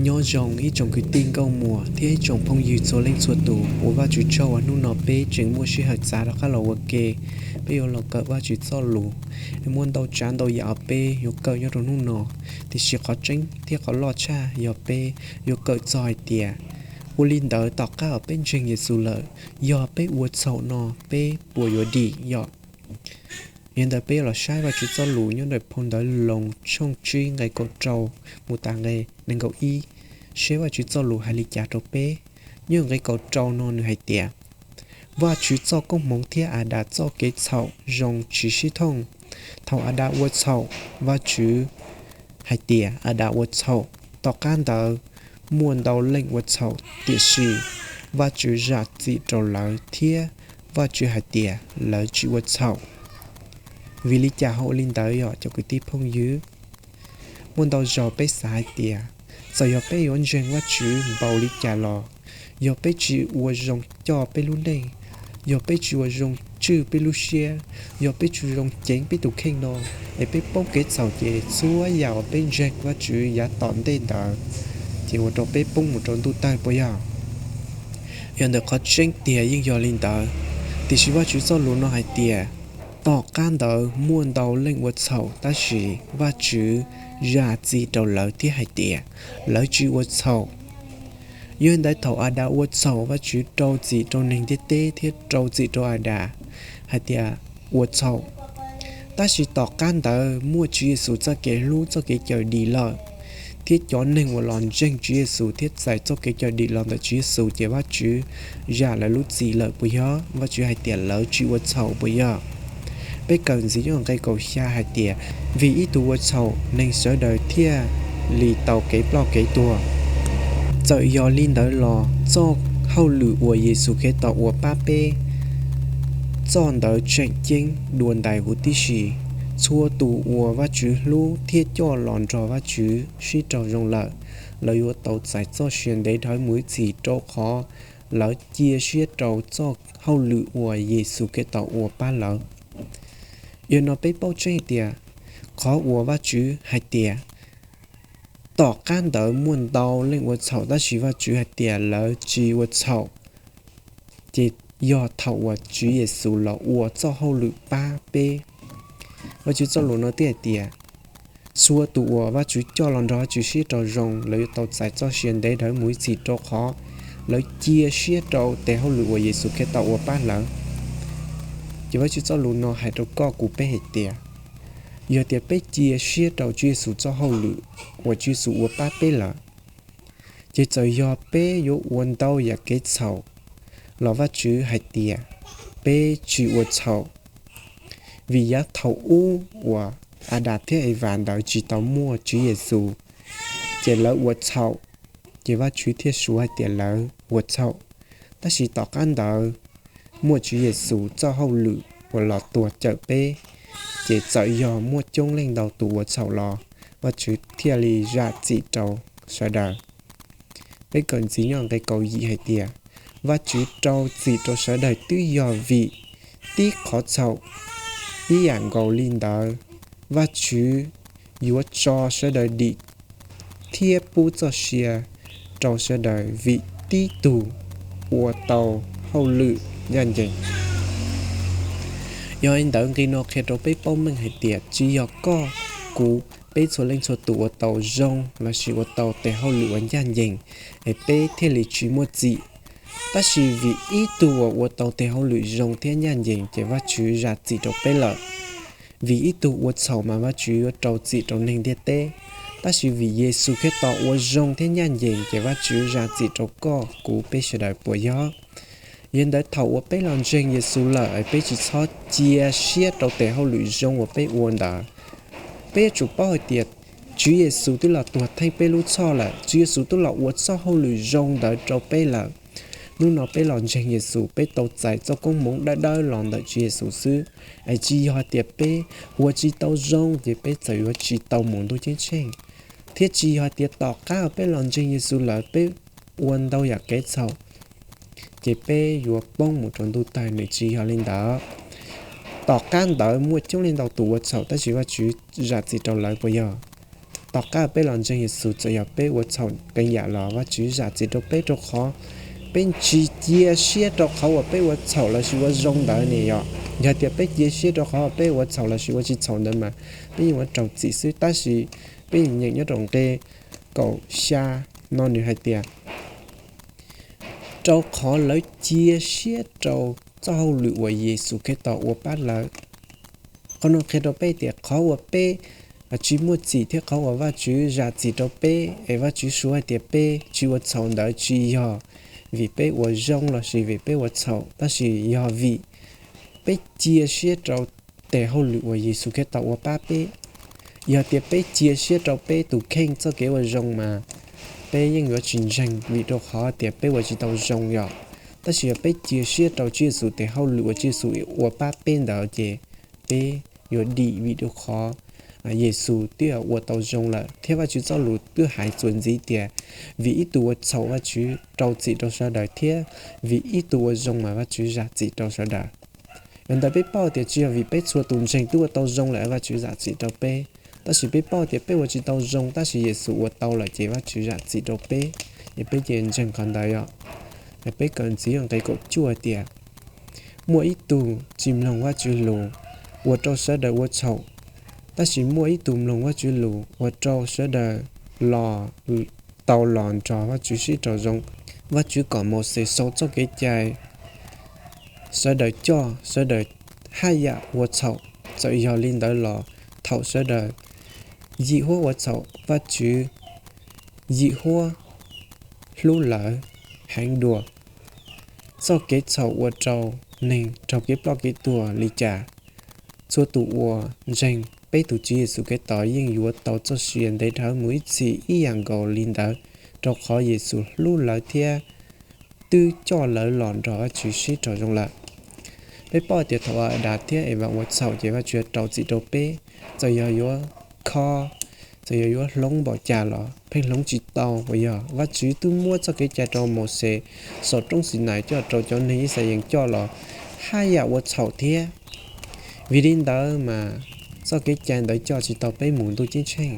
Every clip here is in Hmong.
Nyob zoo ib tsoom kwv tij nkauj muam thiab ib tsoom phooj ywg txhua leej txhua tus, ua Vajtswv tsaug uas hnub no peb tseem muaj sij hawm txav rov qab los ua ke. Peb yuav los kawm Vajtswv txoj lus, es muaj ntau tsav ntau yam uas peb yuav kawm nyob rau hnub no. Tiam sis qhov tseeb thiab qhov loj tshaj yog peb yuav kawm txog hais tias, ua li ntawd tom qab uas peb ntseeg Yexus lawm, yog peb ua txhaum no peb puas yuav dim yom? Yog li ntawd peb yuav los saib Vajtswv txoj lus nyob ntawm phau ntawv Loos tshooj tsib nqe kaum rau mus tas nqe nees nkaum ib, seb Vajtswv txoj lus hais li cas rau peb. Nyob nqe kaum rau no nws hais tias, Vajtswv txoj koob hmoov thiab Adas txoj kev txhaum zoo tsis sib thooj. Thaum Adas ua txhaum, Vajtswv hais tias Adas ua txhaum. Tom qab ntawd muaj ntau leej ua txhaum, tiam sis Vajtswv zam txim rau lawv thiab Vajtswv hais tias lawv tsis ua txhaum. Vim li cas ho ua li ntawd yom cov kwv tij phooj ywg? Muaj ntau zaus peb xav hais tias, txawm yog peb yuav ntseeg Vajtswv npaum li cas los, yog peb tsis ua zoo coj peb lub neej, yog peb tsis ua zoo tswj peb lub siab, yog peb tsis ua zoo ceev peb tus kheej no, es peb poob kev txhaum ces txhua yam uas peb ntseeg Vajtswv yav tom ntej ntawd ces ua rau peb poob mus rau ntuj tawg puas yog? Yog ntawm qhov tseeb tiag yeej yog li ntawd, tiam sis Vajtswv txoj lus no hais tias, tom qab ntawd muaj ntau leej ua txhaum tab sis Vajtswv zam txim rau lawv thiab hais tias lawv tsis ua txhaum. Yog li ntawd thaum Adas ua txhaum Vajtswv rau txim rau neeg ntiaj teb thiab rau txim rau Adas hais tias ua txhaum. Tab sis tom qab ntawd muaj Tswv Yexus txoj kev hlub txoj kev cawm dim lawm, thiab cov neeg uas los ntseeg Tswv Yexus thiab txais txoj kev cawm dim los ntawm Tswv Yexus ces Vajtswv zam lawv lub txim lawm puas yog? Vajtswv hais tias lawv tsis ua txhaum puas yog? Peb kawm ntxiv nyob nqe kaum xya hais tias, vim ib tug ua txhaum neeg sawv daws thiaj li tau kev ploj kev tuag. Txawm yog li ntawd los txoj hauj lwm uas Yexus Khetos ua pab peb, txoj ntawd tseem ceeb dua ntais huv tib si. Txhua tus uas Vajtswv hlub thiab coj los nrog Vajtswv sib raug zoo lawm, lawv yuav tau txais txoj sia ntev dhawv mus ib txhis rau qhov lawv cia siab rau txoj hauj lwm uas Yexus Khetos ua pab lawv. Yog no peb paub tseeb hais tias, qhov uas Vajtswv hais tias, tom qab ntawd muaj ntau leej ua txhaum tab sis Vajtswv hais tias lawv tsis ua txhaum, ces yog thaum uas Tswv Yexus los ua txoj hauj lwm pab peb. Vajtswv txoj lus no thiaj hais tias, txhua tus uas Vajtswv coj los nrog Vajtswv sib raug zoo, lawv yuav tau txais txoj sia ntev dhawv mus ib txhis rau qhov lawv cia siab rau tes hauj lwm uas Yexus Khetos ua pab lawv. Ces Vajtswv txoj lus no hais rau koj kuv peb hais tias, yog tias peb cia siab rau Tswv Yexus txoj hauj lwm uas Tswv Yexus ua pab peb lawm, ces txawm yog peb yuav ua ntau yam kev txhaum los Vajtswv hais tias peb tsis ua txhaum. Vim yav thaum ub uas Adas thiab Evas ntawd tsis tau muaj Tswv Yexus, ces lawv ua txhaum, ces Vajtswv thiaj suav hais tias lawv ua txhaum. Tab sis tom qab ntawd muaj Tswv Yexus txoj hauj lwm uas los tuag cawm peb, ces txawm yog muaj coob leej ntau tus ua txhaum los Vajtswv thiaj li zam txim rau sawv daws. Peb kawm ntxiv nyob nqe kaum yim hais tias, Vajtswv rau txim rau sawv daws twb yog vim tib qhov txhaum. Ib yam nkaus li ntawd, Vajtswv yuav tso sawv daws dim thiab pub txoj sia rau sawv daws vim tib tug ua tau hauj lwm ncaj ncees. Yog li ntawd nqe no qhia rau peb paub meej hais tias tsis yog koj, kuv, peb txhua leej txhua tus ua tau zoo lossis ua tau tes hauj lwm uas ncaj ncees, es peb thiaj li tsis muaj txim. Tab sis vim ib tug uas ua tau tes hauj lwm zoo thiab ncaj ncees ces Vajtswv zam txim rau peb lawm. Vim ib tug ua txhaum mas Vajtswv yuav rau txim rau neeg ntiaj teb. Tab sis vim Yexus Khetos ua zoo thiab ncaj ncees ces Vajtswv zam txim rau koj kuv peb sawv daws puas yog? Yog li ntawd thaum uas peb los ntseeg Yexus lawm es peb tsis txhob cia siab rau tes hauj lwm zoo uas peb ua ntawd. Peb yuav tsum paub hais tias Tswv Yexus twb los tuag theej peb lub txhoj lawm, Tswv Yexus twb los ua txoj hauj lwm zoo ntawd rau peb lawm. Hnub no peb los ntseeg Yexus, peb tau txais txoj koob hmoov dawb dawb los ntawm Tswv Yexus xwb. Es tsis yog hais tias peb ua tsis tau zoo ces peb txawm yuav tsis tau mus ntuj ceeb tsheej, thiab tsis yog hais tias tom qab uas peb los ntseeg Yexus lawm peb ua ntau yam kev txhaum ces peb yuav poob mus rau ntuj tawg, nws tsis yog li ntawd. Tom qab ntawd muaj coob leej ntau tus ua txhaum tab sis Vajtswv zam txim rau lawv puas yog? tom qab peb los ntseeg Yexus, txawm yog peb ua txhaum qee yam los Vajtswv zam txim rau peb, rau qhov peb tsis cia siab rau qhov uas peb ua txhaum lossis ua zoo ntawd ne. Yog, yog tias peb cia siab rau qhov peb ua txhaum lossis ua tsis txhaum ntawd mas peb yeej yuav raug txim xwb. Tab sis peb nyeem nyob rau nqe kaum xya no nws hais tias, rau qhov lawv cia siab rau txoj hauj lwm uas Yexus Khetos ua pab lawv. Qhov no qhia rau peb tias qhov uas peb tsis muaj txim thiab qhov uas Vajtswv zam txim rau peb es Vajtswv suav hais tias peb tsis ua txhaum ntawd tsis yog vim peb ua zoo lossis vim peb ua txhaum, tab sis yog vim peb cia siab rau tes hauj lwm uas Yexus Khetos ua pab peb. Yog tias peb cia siab rau peb tus kheej txoj kev ua zoo mas peb yeej yuav tsis ntseeg vim rau qhov tias peb ua tsis tau zoo yom. Tab sis yog peb cia siab rau Tswv Yexus tes hauj lwm uas Tswv Yexus ua pab peb ntawd ces peb yuav dim vim rau qhov Yexus twb ua tau zoo lawm thiab Vajtswv txoj lus twb hais txuas ntxiv tias vim ib tug ua txhaum Vajtswv rau txim rau sawv daws thiab vim ib tug ua zoo mas Vajtswv zam txim rau sawv daws. Yog ntawd peb paub tias tsis yog vim peb txhua tus ntseeg twb ua tau zoo lawm Vajtswv zam txim rau peb, tab sis peb paub tias peb ua tsis tau zoo tab sis Yexus ua tau lawm ces Vajtswv zam txim rau peb, es peb cia ntseeg qhov ntawd yom. Peb kawm ntxiv nqe kaum cuaj tias, muaj ib tug tsis mloog Vajtswv lus, ua rau sawv daws ua txhaum, tab sis muaj ib tug mloog Vajtswv lus, ua rau sawv daws los tau los nrog Vajtswv sib raug zoo. Vajtswv kom Mauxes sau txoj kev cai sawv daws coj, sawv daws haj yam ua txhaum. Txawm yog li ntawd los thaum sawv daws yim huab ua txhaum, Vajtswv yim huab hlub lawv heev dua. Txoj kev txhaum ua rau neeg raug kev ploj kev tuag li cas, txhua tus uas ntseeg peb tus Tswv Yexus Khetos yeej yuav tau txoj sia ntev dhawv mus ib txhis ib yam nkaus li ntawd, rau qhov Yexus hlub lawv thiab twb coj lawv los nrog Vajtswv sib raug zoo lawm. Peb paub tias thaum Adas thiab Evas ua txhaum ces Vajtswv rau txim rau peb. Txawm yog yuav kho, txawm yog yuav hloov npaum cas los pheej hloov tsis tau, uas yog Vajtswv twb muab txoj kev cai rau Mauxes saum roob Xinais coj rau cov neeg Yixalayees coj los haj yam ua txhaum thiab. Vim li ntawd mas txoj kev cai ntawd coj tsis tau peb mus ntuj ceeb tsheej.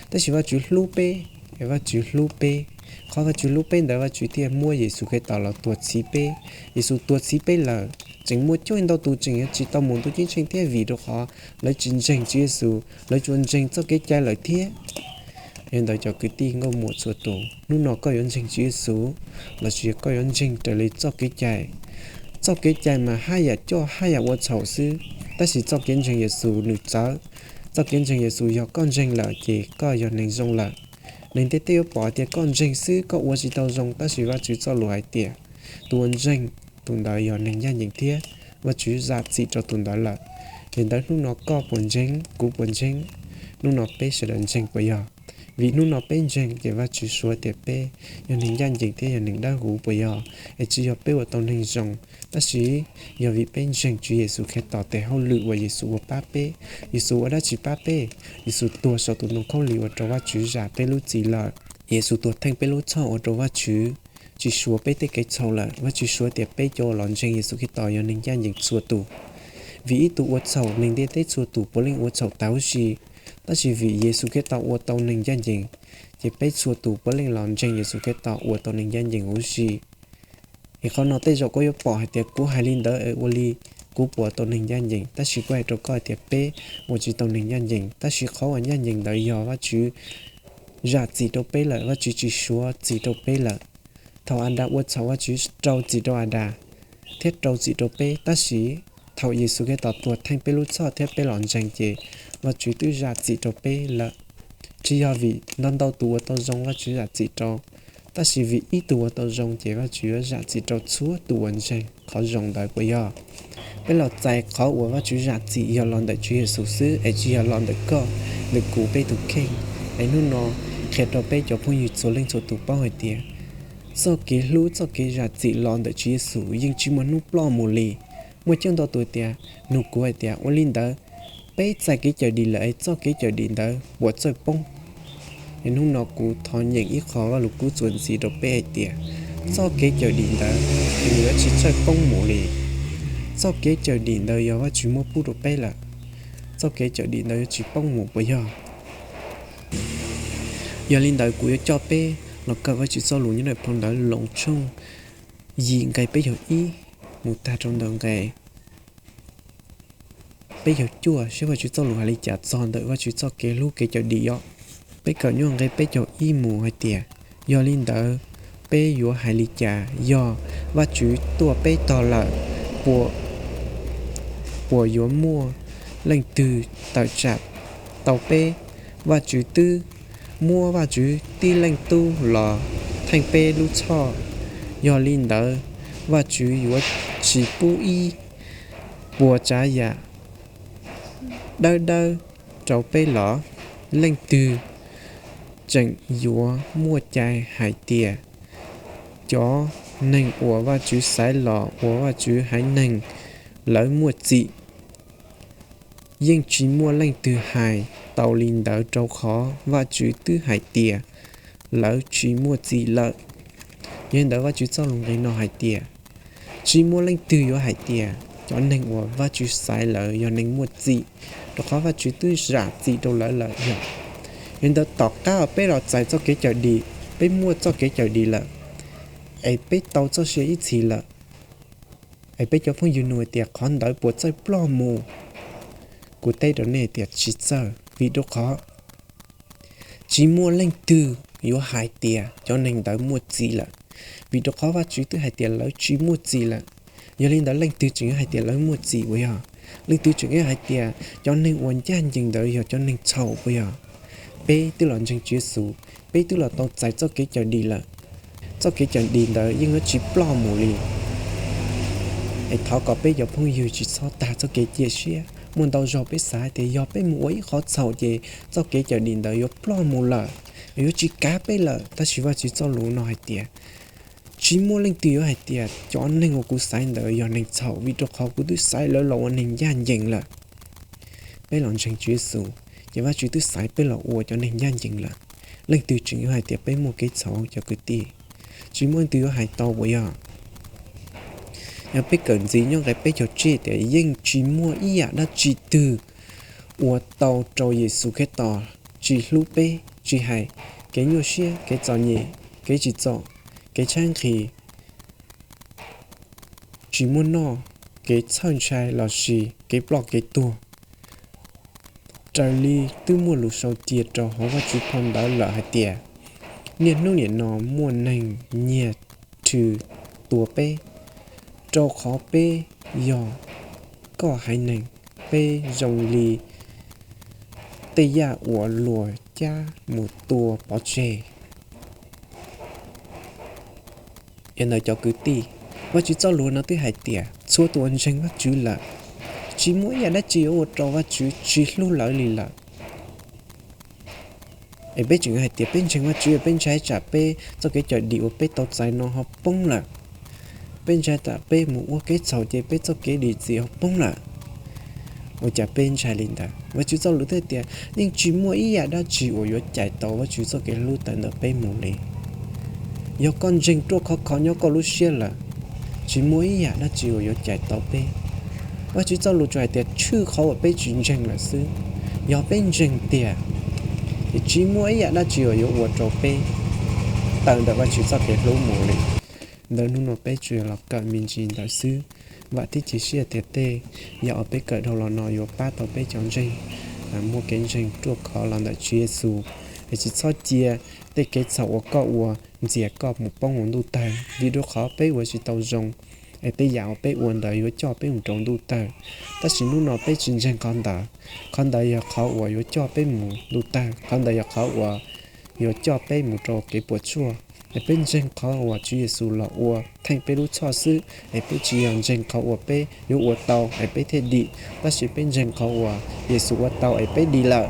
Tab sis Vajtswv hlub peb, Vajtswv hlub peb. Qhov Vajtswv hlub peb ntawd Vajtswv thiaj muab Yexus Khetos los tuag txhiv peb. Yexus tuag txhiv peb lawm, tseem muaj coob ntau tus tseem yuav tsis tau mus ntuj ceeb tsheej thiab vim rau qhov lawv tsis ntseeg Tswv Yexus, lawv tsuas ntseeg txoj kev cai lawm thiab. Yog ntawd cov kwv tij nkauj muam txhua tus, hnub no koj yuav ntseeg Tswv Yexus lossis koj yuav ntseeg raws li txoj kev cai? Txoj kev cai mas haj yam coj haj yam ua txhaum xwb, tab sis txoj kev ntseeg Yexus nws txawv. Txoj kev ntseeg Yexus yog koj ntseeg lawm ces koj yog neeg zoo lawm. Neeg ntiaj teb yuav pom tias koj ntseeg xwb koj ua tsis tau zoo, tab sis Vajtswv txoj lus hais tias tus uas ntseeg tus ntawd yog neeg ncaj ncees thiab Vajtswv zam txim rau tus ntawd lawm. Yog ntawd hnub no koj puas ntseeg, kuv puas ntseeg? Hnub no peb sawv daws ntseeg puas yog? Vim hnub no peb ntseeg ces Vajtswv suav tias peb yog neeg ncaj ncees thiab yog neeg dawb huv puas yog? Es tsis yog peb ua tau neeg zoo, tab sis yog vim peb ntseeg Tswv Yexus Khetos tes hauj lwm uas Yexus ua pab peb. Yexus ua dab tsi pab peb? Yexus tuag saum tus ntoo khaub lig ua rau Vajtswv zam peb lub txim lawm. Yexus tuag theej peb lub txhoj ua rau Vajtswv tsis suav peb tej kev txhaum lawm. Vajtswv suav tias peb cov uas los ntseeg Yexus Khetos yog neeg ncaj ncees txhua tus. Vim ib tug ua txhaum, neeg ntiaj teb txhua tus puav leej ua txhaum tas huv si, tab sis vim Yexus Khetos ua tau neeg ncaj ncees, ces peb txhua tus puav leej los ntseeg Yexus Khetos ua tau neeg ncaj ncees huv si. Es qhov no tej zaum koj yuav pom hais tias kuv hais li ntawd es ua li kuv puas tau neeg ncaj ncees, tab sis kuv hais rau koj hais tias peb ua tsis tau neeg ncaj ncees, tab sis qhov uas ncaj ncees ntawd yog Vajtswv zam txim rau peb lawm, Vajtswv tsis suav txim rau peb lawm. Thaum Adas ua txhaum Vajtswv rau txim rau Adas thiab rau txim rau peb, tab sis thaum Yexus Khetos tuag theej peb lub txhoj thiab peb los ntseeg ces Vajtswv twb zam txim rau peb lawm. Tsis yog vim ntau ntau tus ua tau zoo Vajtswv zam txim rau, tab sis vim ib tug ua tau zoo ces Vajtswv yuav zam txim rau txhua tus uas ntseeg qhov zoo ntawd puas yog? Peb los txais qhov uas Vajtswv zam txim yog los ntawm Tswv Yexus xwb es tsis yog los ntawm koj, ntawm kuv peb tus kheej. Es hnub no qhia rau peb cov phooj ywg txhua leej txhua tus paub hais tias txoj kev hlub txoj kev zam txim los ntawm Tswv Yexus yeej tsis muaj hnub ploj mus li. Muaj coob ntau tus tias, nug kuv hais tias ua li ntawd peb txais kev cawm dim lawm es txoj kev cawm dim ntawd puas txawj poob? Es hnub no kuv thov nyeem ib qho Vajluskub txuas ntxiv rau peb hais tias txoj kev cawm dim ntawd nws yuav tsis txawj poob mus li. Txoj kev cawm dim ntawd yog Vajtswv muab pub rau peb lawm. Txoj kev cawm dim ntawd yuav tsis poob mus puas yog? Yog li ntawd kuv yuav coj peb los kawm Vajtswv txoj lus nyob ntawm phau ntawv Loos tshooj yim nqe peb caug ib mus tag rau ntawm nqe peb caug cuaj saib Vajtswv txoj lus hais li cas txog ntawm Vajtswv txoj kev hlub kev cawm dim os. Peb kawm nyob nqe peb caug ib mus hais tias, yog li ntawd peb yuav hais li cas yog Vajtswv tuaj peb tog lawm? Puas yuav muaj leej twg tawm tsam tau peb? Vajtswv twb muab Vajtswv tib leej Tub los theej peb lub txhoj. Yog li ntawd Vajtswv yuav tsis pub ib puas tsav yam dawb dawb rau peb los? Leej twg tseem yuav muaj cai hais tias cov neeg uas Vajtswv xaiv los ua Vajtswv haiv neeg lawv muaj txim? Yeej tsis muaj leej twg hais tau li ntawd, rau qhov Vajtswv twb hais tias lawv tsis muaj txim lawm. Yog li ntawd Vajtswv txoj lus nqe no hais tias, tsis muaj leej twg yuav hais tias cov neeg uas Vajtswv xaiv lawv yog neeg muaj txim, rau qhov Vajtswv twb zam txim rau lawv lawm yog. Yog li ntawd tom qab uas peb los txais txoj kev cawm dim, peb muaj txoj kev cawm dim lawm, es peb tau txoj sia ib txhis lawm, es peb cov phooj ywg nug tias qhov ntawd puas txawj ploj mus? Kuv teb rau nej tias tsis txawj, vim rau qhov tsis muaj leej twg yuav hais tias cov neeg ntawd muaj txim lawm, vim rau qhov Vajtswv twb hais tias lawv tsis muaj txim lawm. Yog li ntawd leej twg tseem yuav hais tias lawv muaj txim puas yog? Leej twg tseem yuav hais tias cov neeg uas ncaj ncees ntawd yog cov neeg txhaum puas yog? Peb twb los ntseeg Tswv Yexus, peb twb los tau txais txoj kev cawm dim lawm. Txoj kev cawm dim ntawd yeej yuav tsis ploj mus li. Es thov kom peb cov phooj ywg tsis txhob tag txoj kev cia siab. Muaj ntau zaug peb xav tias yog peb mus ua ib qhov txhaum ces txoj kev cawm dim ntawd yuav ploj mus lawm, yuav tsis kav peb lawm. Tab sis Vajtswv txoj lus no hais tias, tsis muaj leej twg yuav hais tias cov neeg uas kuv xaiv ntawd yog neeg txhaum, vim rau qhov kuv twb xaiv lawv los ua neeg ncaj ncees lawm. Peb los ntseeg Tswv Yexus, ces Vajtswv twb xaiv peb los ua cov neeg ncaj ncees lawm. Leej twg tseem yuav hais tias peb muaj kev txhaum cov kwv tij? Tsis muaj leej twg yuav hais tau puas yog? Yog peb kawm ntxiv nyob nqe peb caug tsib tias yeej tsis muaj ib yam dab tsi twg uas tau rau Yexus Khetos tsis hlub peb, tsis hais kev nyuaj siab, kev txom nyem, kev tsim txom, kev tshaib nqhis, tsis muaj noj, kev txhawj ntshai lossis kev ploj kev tuag. Raws li twb muaj lus sau cia rau hauv Vajtswv phau ntawv lawm hais tias, niaj hnub nim no muaj neeg nyiag rhws tua peb, rau qhov peb yog koj haiv neeg, peb zoo li tej yaj uas luag cab mus tua pov tseg. Yog ntawd cov kwv tij, Vajtswv txoj lus no twb hais tias txhua tus uas ntseeg Vajtswv lawm, tsis muaj ib yam dab tsi yuav ua rau Vajtswv tsis hlub lawv li lawm. Es peb tseem hais tias peb ntseeg Vajtswv, peb ntshai tsam peb txoj kev cawm dim uas peb tau txais no ho poob lawm. Peb ntshai tsam peb mus ua kev txhaum ces peb txoj kev dim txim ho poob lawm. Ua cas peb ntshai li ntawd? Vajtswv txoj lus thiaj tias yeej tsis muaj ib yam dab tsi uas yuav cais tau Vajtswv txoj kev hlub tawm ntawm peb mus li. Yog koj ntseeg ruaj khov kho nyob koj lub siab lawm, tsis muaj ib yam dab tsi uas yuav cais tau peb. Vajtswv txoj lus tsuas hais tias tshwj qhov uas peb tsis ntseeg lawm xwb. Yog peb ntseeg tiag, ces tsis muaj ib yam dab tsi uas yuav ua rau peb tawm ntawm Vajtswv txoj kev hlub mus li. Ntawd hnub no peb tsuas los kawm me ntsis ntawd xwb. Vam thiab cia siab tias tej yam uas peb kawm dhau los no yuav pab tau peb cov ntseeg muaj kev ntseeg ruaj khov los ntawm Tswv Yexus. Es tsis txhob cia tej kev txhaum uas koj ua ntxias koj mus poob hauv ntuj tawg, vim rau qhov peb ua tsis tau zoo, es tej yam uas peb ua ntawd yuav coj peb mus rau ntuj tawg. Tab sis hnub no peb tsis ntseeg qhov ntawd. Qhov ntawd yog qhov uas yuav coj peb mus ntuj tawg, qhov ntawd yog qhov uas yuav coj peb mus rau kev puas tsuaj. Es peb ntseeg qhov uas Tswv Yexus los ua theej peb lub txhoj xwb, es peb tsis yog ntseeg qhov uas peb yuav ua tau es peb thiaj dim, tab sis peb ntseeg qhov uas Yexus ua tau es peb dim lawm.